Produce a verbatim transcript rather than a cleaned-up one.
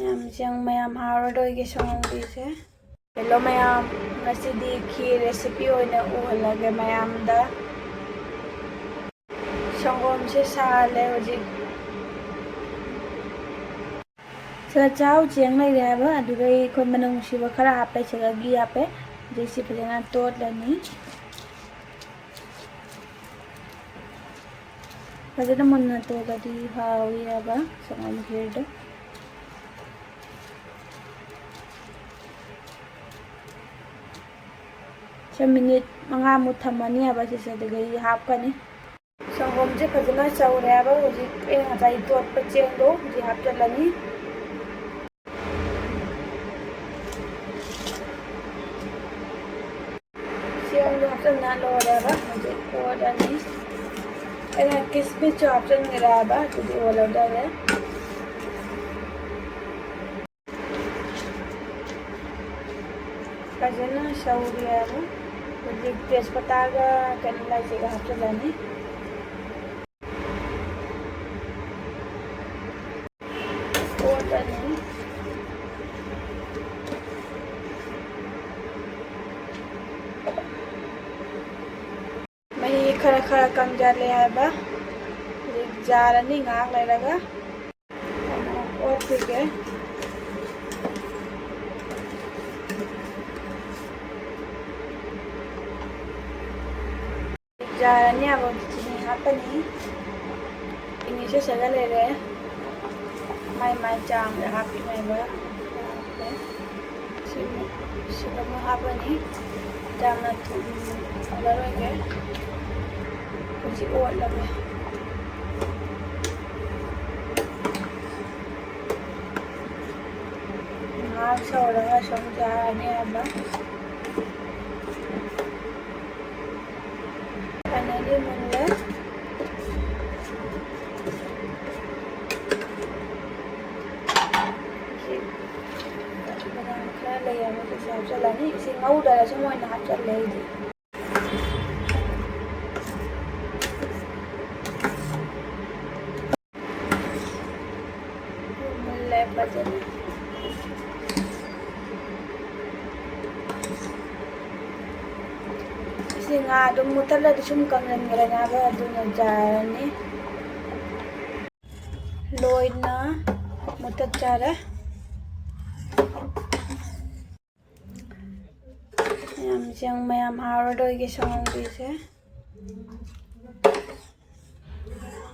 ꯃꯌꯥꯝ ꯆꯪ ꯃꯌꯥꯝ ꯍꯥꯎꯔꯗꯣꯏꯒꯤ ꯁꯪꯒꯣꯝꯒꯤꯁꯦ꯫ ꯍꯦꯜꯂꯣ ꯃꯌꯥꯝ, ꯉꯁꯤꯗꯤ ꯈꯤꯔ recipe ꯑꯣꯏꯅ ꯎꯍꯜꯂꯒꯦ ꯃꯌꯥꯝꯗ꯫ ꯁꯪꯒꯣꯝꯁꯦ ꯁꯥꯍꯜꯂꯦ ꯍꯧꯖꯤꯛ꯫ ꯁꯤꯗ ꯆꯥꯛꯍꯥꯎ ꯆꯦꯡ ꯂꯩꯔꯦ ꯍꯥꯏꯕ, ꯑꯗꯨꯗꯩ ꯑꯩꯈꯣꯏ ꯃꯅꯝ ꯅꯨꯡꯁꯤꯕ ꯈꯔ ꯍꯥꯞꯄꯦ, ꯁꯤꯗ ꯘꯤ ꯍꯥꯞꯄꯦ꯫ ꯍꯧꯖꯤꯛ ꯁꯤ ꯐꯖꯅ ꯇꯣꯠꯂꯅꯤ꯫ ꯐꯖꯅ ꯃꯨꯟꯅ ꯇꯣꯠꯂꯗꯤ ꯍꯥꯎꯋꯤ ꯍꯥꯏꯕ ꯁꯪꯒꯣꯝ ꯈꯤꯔꯗꯣ꯫ ꯁꯦ ꯃꯤꯅꯤꯠ ꯃꯉꯥꯃꯨꯛ ꯊꯝꯃꯅꯤ ꯍꯥꯏꯕ ꯁꯤꯁꯦ, ꯑꯗꯨꯗꯒꯤ ꯍꯥꯞꯀꯅꯤ꯫ ꯁꯪꯒꯣꯝꯁꯦ ꯐꯖꯅ ꯁꯧꯔꯦ ꯍꯥꯏꯕ꯫ ꯍꯧꯖꯤꯛ ꯑꯩꯅ ꯉꯁꯥꯏ ꯇꯣꯠꯄ ꯆꯦꯡꯗꯣ ꯍꯧꯖꯤꯛ ꯍꯥꯞꯆꯤꯜꯂꯅꯤ꯫ ꯆꯦꯡꯗꯣ ꯍꯥꯞꯆꯤꯟꯅ ꯂꯣꯏꯔꯦ ꯍꯥꯏꯕ꯫ ꯍꯧꯖꯤꯛ ꯑꯣꯠꯂꯅꯤ꯫ ꯑꯩꯅ ꯀꯤꯁꯃꯤꯁꯁꯨ ꯍꯥꯞꯆꯤꯟꯈ꯭ꯔꯦ ꯍꯥꯏꯕ꯫ ꯑꯗꯨꯗꯤ ꯑꯣꯠꯂꯗꯧꯔꯦ꯫ ꯐꯖꯅ ꯁꯧꯔꯦ ꯍꯥꯏꯕ꯫ ꯍꯧꯖꯤꯛ ꯇꯦꯖꯄꯇꯥꯒ ꯀꯩꯅꯣ ꯂꯥꯏꯆꯩꯒ ꯍꯥꯞꯆꯤꯜꯂꯅꯤ꯫ ꯑꯣꯠꯂꯅꯤ꯫ ꯃꯍꯤ ꯈꯔ ꯈꯔ ꯀꯪꯖꯜꯂꯦ ꯍꯥꯏꯕ꯫ ꯍꯧꯖꯤꯛ ꯌꯥꯔꯅꯤ ꯉꯥꯏꯍꯥꯛ ꯂꯩꯔꯒ꯫ ꯑꯃꯨꯛ ꯑꯣꯠꯈꯤꯒꯦ꯫ ꯌꯥꯔꯅꯤ ꯍꯥꯏꯕ꯫ ꯆꯤꯅꯤ ꯍꯥꯞꯄꯅꯤ꯫ ꯆꯤꯅꯤꯁꯦ ꯁꯤꯗ ꯂꯩꯔꯦ꯫ ꯃꯥꯏ ꯃꯥꯏ ꯆꯥꯡꯗ ꯍꯥꯞꯄꯤꯅꯦꯕ꯫ ꯁꯤ, ꯁꯤꯗ ꯑꯃꯨꯛ ꯍꯥꯞꯄꯅꯤ꯫ ꯌꯥꯝꯅ ꯊꯨꯝ ꯍꯥꯞꯂꯔꯣꯏꯒꯦ꯫ ꯍꯧꯖꯤꯛ ꯑꯣꯠꯂꯒꯦ꯫ ꯉꯥꯏꯍꯥꯛ ꯁꯧꯔꯒ ꯁꯨꯝ ꯌꯥꯔꯅꯤ ꯍꯥꯏꯕ꯫ ꯐꯥꯏꯅꯦꯜꯂꯤ ꯃꯨꯜꯂꯦ꯫ ꯍꯧꯖꯤꯛ ꯕꯗꯥꯝ ꯈꯔ ꯂꯩꯌꯦꯕ, ꯑꯗꯨꯁꯨ ꯍꯥꯞꯆꯤꯜꯂꯅꯤ꯫ ꯏꯁꯤꯡ ꯉꯧꯗꯔꯁꯨ ꯃꯣꯏꯅ ꯍꯥꯞꯆꯜꯂꯦ ꯑꯩꯗꯤ꯫ ꯃꯨꯜꯂꯦ꯫ ꯁꯤ ꯉꯥ ꯑꯗꯨꯝ ꯃꯨꯠꯊꯠꯂꯗꯤ ꯁꯨꯝ ꯀꯪꯍꯟꯈ꯭ꯔꯅꯦꯕ, ꯑꯗꯨꯅ ꯌꯥꯔꯅꯤ꯫ ꯂꯣꯏꯅ ꯃꯨꯠꯊꯠꯆꯔꯦ꯫ ꯃꯌꯥꯝ ꯆꯦꯡ ꯃꯌꯥꯝ ꯍꯥꯎꯔꯗꯣꯏꯒꯤ ꯁꯪꯒꯣꯝꯒꯤꯁꯦ꯫